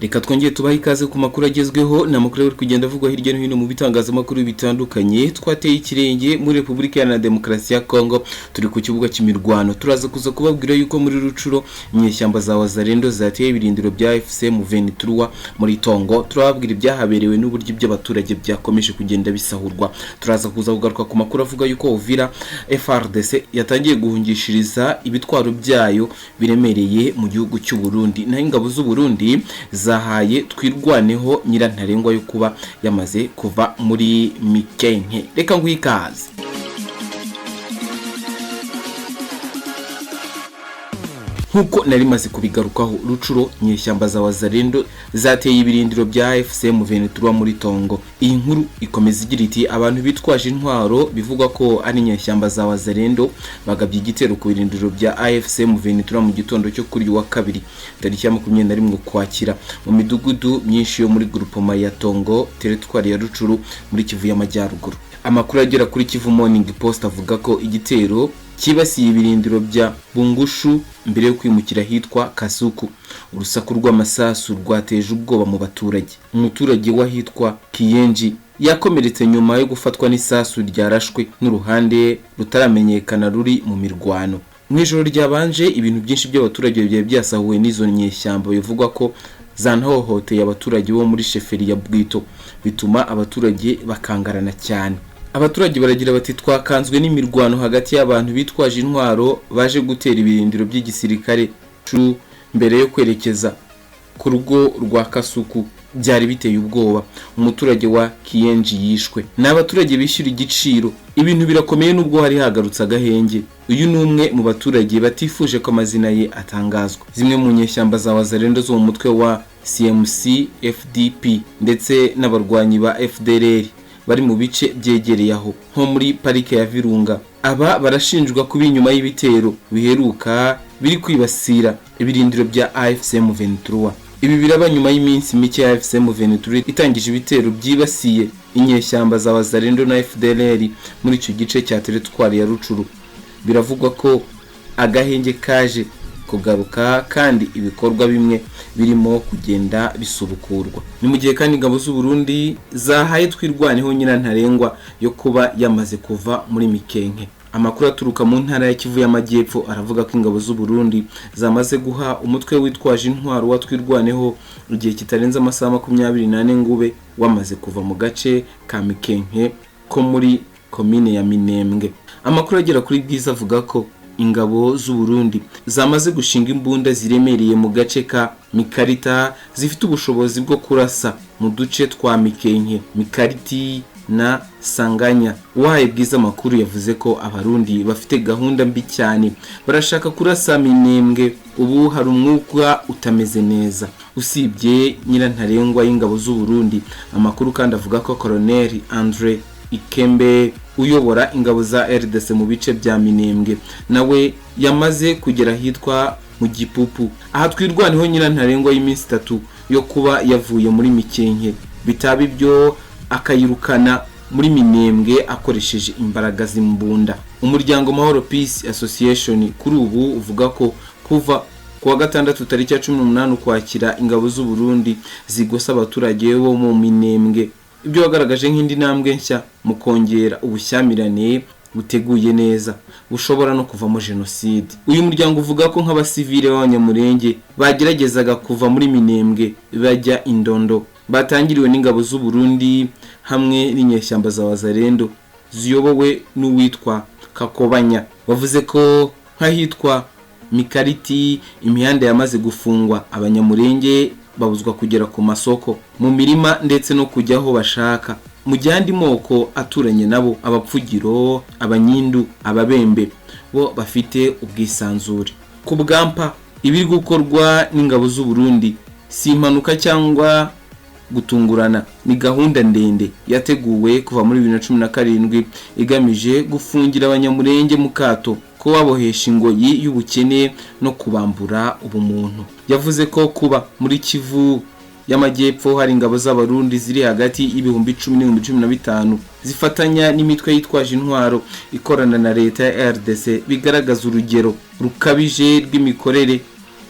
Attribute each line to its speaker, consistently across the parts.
Speaker 1: Reka twongere tubahe ikaze ku makuru agezweho. Ni amakuru ari kugenda avugwa hirya no hino mu bitangazamakuru bitandukanye. Twateye ikirenge muri Repubulika Iharanira Demokarasi ya Kongo, turi ku kibuga cy'imirwano. Turaza kuza kubabwira yuko muri Rucuro inyeshyamba za Wazalendo zateye ibirindiro bya FC M23 muri Tongo. Turababwira ibyahaberewe n'uburyo iby'abaturage byakomeje kugenda bisahurwa. Turaza kuza kugaruka ku makuru avuga yuko Uvira FARDC yatangiye guhungishiriza ibitwaro byayo biremereye mu gihugu cy'u Burundi, naho ingabo z'u Burundi zahaye Twirwaneho nyirantarengwa yo kuba yamaze kuva muri Mikenke. Reka nguhe ikaze. Nkuko nari maze kubigarukaho, Rucuro inyeshyamba za Wazalendo zateye ibirindiro bya FC M23 muri Tongo. Iyi nkuru ikomeza igira iti: abantu bitwaje intwaro bivugwa ko ari inyeshyamba za Wazalendo bagabye igitero ku birindiro bya AFC M23 mu gitondo cyo kuri wa kabiri tariki ya 21 Ukwakira mu midugudu myinshi yo muri groupement ya Tongo, teritwari ya Rucuru muri Kivu y'Amajyaruguru. Amakuru agera kuri Kivu Morning Post avuga ko igitero cyibasiye ibirindiro bya Bungushu mbere yo kwimukira ahitwa Kasuku. Urusaku rw'amasasu rwateje ubwoba mu baturage. Umuturage w'ahitwa Kiyenji yakomeretse nyuma yo gufatwa n'isasu ryarashwe n'uruhande rutaramenyekana ruri mu mirwano. Mu ijoro ryabanje ibintu byinshi by'abaturage byari byasahuwe n'izo nyeshyamba bivugwa ko zanahohoteye abaturage bo muri sheferi ya Bwito, bituma abaturage bakangarana cyane. Abaturage baragira bati: twakanzwe n'imirwano hagati y'abantu bitwaje intwaro baje gutera ibirindiro by'igisirikare mbere yo kwerekeza ku rugo rwa Kasuku, byari biteye ubwoba. Umuturage wa Kiyenji yishwe. Ni abaturage bishyura igiciro. Ibintu birakomeye nubwo hari hagarutse agahenge. Uyu ni umwe mu baturage batifuje ko amazina ye atangazwa. Zimwe mu nyeshyamba za Wazalendo zo mu mutwe wa CMC FDP ndetse n'abarwanyi ba FDLR bari mu bice byegereye aho nko muri parike ya Virunga. Aba barashinjwa kuba inyuma y'ibitero biheruka biri kwibasira ibirindiro bya AFC M23. Ibi biraba nyuma y'iminsi mike ya AFC M23 itangije ibitero byibasiye inyeshyamba za Wazalendo na FDLR muri icyo gice cya teritwari ya Rucuru. Biravugwa ko agahenge kaje kugaruka kandi ibikorwa bimwe birimo kugenda bisubukurwa. Ni mu gihe kandi ingabo z'u Burundi zahaye Twirwaneho nyirantarengwa yo kuba yamaze kuva muri Mikenke. Amakuru aturuka mu ntara ya Kivu y'Amajyepfo aravuga ko ingabo z'u Burundi zamaze guha umutwe witwaje intwaro wa Twirwaneho igihe kitarenze amasaha 24 ngube wamaze kuva mu gace ka Mikenke ko muri komine ya Minembwe. Amakuru agera kuri Bwiza avuga ko ingabo z'u Burundi zamaze gushinga imbunda ziremereye mu gace ka Mikarita zifite ubushobozi bwo kurasa mu duce twa Mikenke, Mikariti na Sanganya. Uwahaye Bwiza amakuru yavuze ko abarundi bafite gahunda mbi cyane, barashaka kurasa Minembwe. Ubu hari umwuka utameze neza. Usibye nyirantarengwa y'ingabo z'u Burundi, amakuru kandi avuga ko Colonel Andre Ikembe uyobora ingabo za RDC mu bice bya Minembwe nawe yamaze kugera ahitwa mu Gipupu. Aha Twirwaneho nyirantarengwa y'iminsi 3 yo kuba yavuye muri Mikenke, bitaba ibyo akayirukana muri Minembwe akoresheje imbaraga z'imbunda. Umuryango Mahoro Peace Association kuri ubu uvuga ko kuva kuwa gatandatu tariki ya 18 Ukwakira ingabo z'u Burundi zigosa abaturage bo mu Minembwe, ibyo wagaragaje nk'indi ntambwe nshya mu kongera ubushyamirane buteguye neza bushobora no kuvamo jenoside. Uyu muryango uvuga ko nk'abasivile b'abanyamurenge bageragezaga kuva muri Minembwe bajya Indondo batangiriwe n'ingabo z'u Burundi hamwe n'inyeshyamba za Wazalendo ziyobowe n'uwitwa Kakobanya. Bavuze ko nk'ahitwa Mikariti imihanda yamaze gufungwa, abanyamurenge babuzwa kugera ku masoko, mu mirima ndetse no kujya aho bashaka. Mu gihe andi moko aturanye nabo, abapfugiro, abanyindu, ababembe, bo bafite ubwisanzure. Ku bwampa ibiri gukorwa n'ingabo z'u Burundi si impanuka cyangwa gutungurana, ni gahunda ndende yateguwe kuva muri 2017 igamije gufungira abanyamurenge mu kato, ko babohesha ingoyi y'ubukene no kubambura ubumuntu. Yavuze ko kuba muri Kivu y'Amajyepfo hari ingabo z'abarundi ziri hagati y'ibihumbi 10 n'ibihumbi 15 zifatanya n'imitwe yitwaje intwaro ikorana na leta ya RDC bigaragaza urugero rukabije rw'imikorere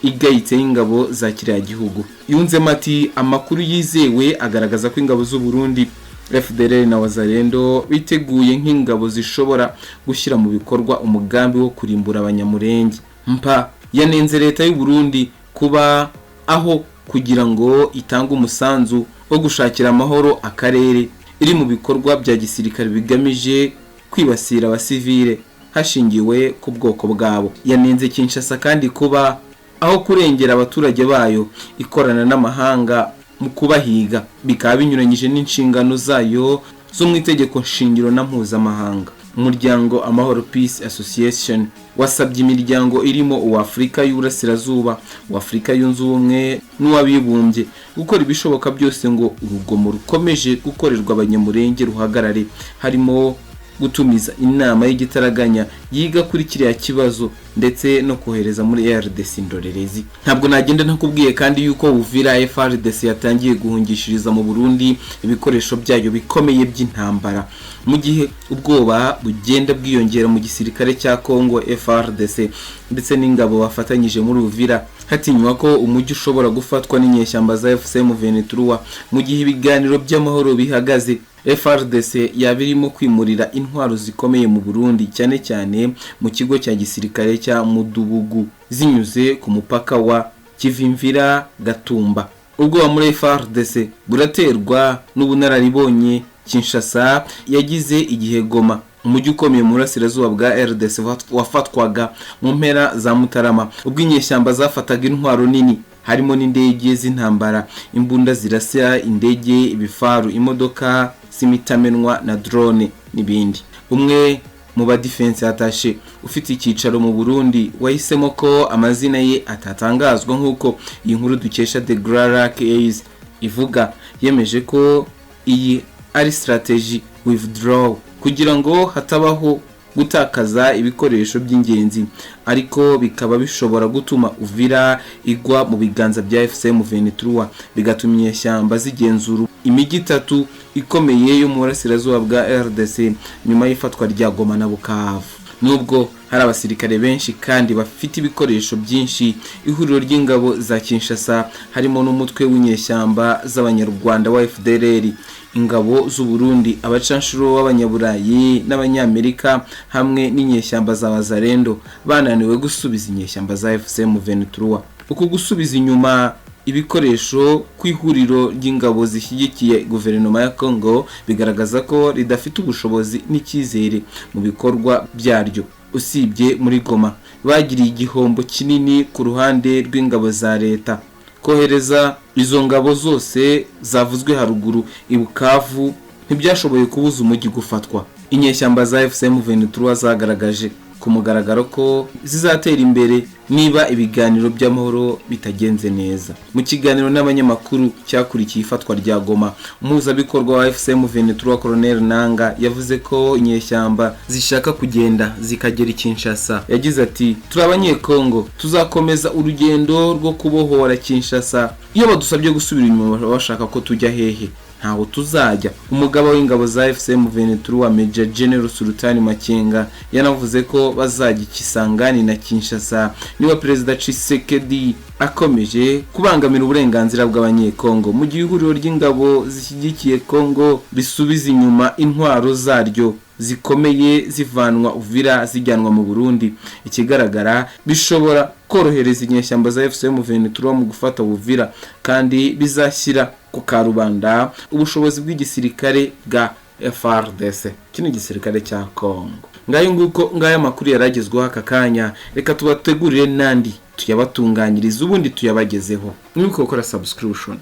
Speaker 1: Igayitse y'ingabo za kiriya gihugu. Yunzemo ati: "Amakuru yizewe agaragaza ko ingabo z'u Burundi, FDLR na Wazalendo biteguye nk'ingabo zishobora gushyira mu bikorwa umugambi wo kurimbura Abanyamurenge." Mpa yanenze leta y'u Burundi kuba aho kugira ngo itange umusanzu wo gushakira amahoro akarere, iri mu bikorwa bya gisirikare bigamije kwibasira abasivile hashingiwe ku bwoko bwabo. Yanenze Kinshasa kandi kuba aho kurengera abaturage bayo, ikorana n'amahanga mu kubahiga, bikaba binyuranyije n'inshingano zayo zo mu itegeko nshingiro na mpuzamahanga. Umuryango Amahoro Peace Association wasabye imiryango irimo uwa Afurika y'Uburasirazuba, uwa Afurika Yunze Ubumwe n'uw'Abibumbye gukora ibishoboka byose ngo urugomo rukomeje gukorerwa Abanyamurenge ruhagarare, harimo gutumiza inama y'igitaraganya yiga kuri kiriya kibazo ndetse no kohereza muri RDC indorerezi. Ntabwo nagenda ntakubwiye kandi yuko Uvira, FARDC yatangiye guhungishiriza mu Burundi ibikoresho byayo bikomeye by'intambara, mu gihe ubwoba bugenda bwiyongera mu gisirikare cya Congo FARDC ndetse n'ingabo bafatanyije muri Uvira, hatinywa ko umujyi ushobora gufatwa n'inyeshyamba za AFC M23 mu gihe ibiganiro by'amahoro bihagaze. FARDC yaba irimo kwimurira intwaro zikomeye mu Burundi, cyane cyane mu kigo cya gisirikare cya Mudubugu, zinyuze ku mupaka wa Kivimvira Gatumba. Ubwoba muri FARDC buraterwa n'ubunararibonye Kinshasa yagize igihe Goma, umujyi ukomeye mu burasirazuba bwa RDC, wafatwaga mu mpera za Mutarama, ubwo inyeshyamba zafataga intwaro nini harimo n'indege z'intambara, imbunda zirasa indege, ibifaru, imodoka z'imitamenwa na drone n'ibindi. Umwe mu ba defense attaché ufite icyicaro mu Burundi wahisemo ko amazina ye atatangazwa, nk'uko iyi nkuru dukesha The Grands Lacs ivuga, yemeje ko iyi ari strategy withdraw kugira ngo hatabaho gutakaza ibikoresho by'ingenzi, ariko bikaba bishobora gutuma Uvira igwa mu biganza bya AFC M23, bigatuma inyeshyamba zigenzura imijyi itatu ikomeye yo mu burasirazuba bwa RDC nyuma y'ifatwa rya Goma na Bukavu. Nubwo hari abasirikare benshi kandi bafite ibikoresho byinshi, ihuriro ry'ingabo za Kinshasa harimo n'umutwe w'inyeshyamba z'Abanyarwanda wa FDLR, ingabo z'u Burundi, abacanshuro b'Abanyaburayi n'Abanyamerika hamwe n'inyeshyamba za Wazalendo bananiwe gusubiza inyeshyamba za AFC M23. Uku gusubiza inyuma ibikoresho ku ihuriro ry'ingabo zishyigikiye guverinoma ya Congo bigaragaza ko ridafite ubushobozi n'icyizere mu bikorwa byaryo. Usibye muri Goma bagiriye igihombo kinini, ku ruhande rw'ingabo za leta, kohereza izo ngabo zose zavuzwe haruguru i Bukavu ntibyashoboye kubuza umujyi gufatwa. Inyeshyamba za AFC M23 zagaragaje ku mugaragaro ko zizatera imbere niba ibiganiro by'amahoro bitagenze neza. Mu kiganiro n'abanyamakuru cyakurikiye ifatwa rya Goma, umuhuzabikorwa wa AFC M23 Colonel Nanga yavuze ko inyeshyamba zishaka kugenda zikagera i Kinshasa. Yagize ati: "Turi Abanyekongo, tuzakomeza urugendo rwo kubohora Kinshasa. Iyo badusabye gusubira inyuma, baba bashaka ko tujya hehe? Ntaho tuzajya." Umugaba w'ingabo za AFC M23, Major General Sultani Makenga, yanavuze ko bazajya Kisangani na Kinshasa niba Perezida Tshisekedi akomeje kubangamira uburenganzira bw'Abanyekongo. Mu gihe ihuriro ry'ingabo zishyigikiye Kongo risubiza inyuma intwaro zaryo zikomeye zivanwa Uvira zijyanwa mu Burundi, ikigaragara bishobora korohereza inyeshyamba za AFC M23 mu gufata Uvira, kandi bizashyira ku karubanda ubushobozi bw'igisirikare bwa FARDC, kino gisirikare cya Congo. Ngayo nguko, ngayo amakuru yaragezweho aka kanya. Reka tubategurire n'andi, tuyabatunganyirize, ubundi tuyabagezeho. Mwibuke gukora subscription.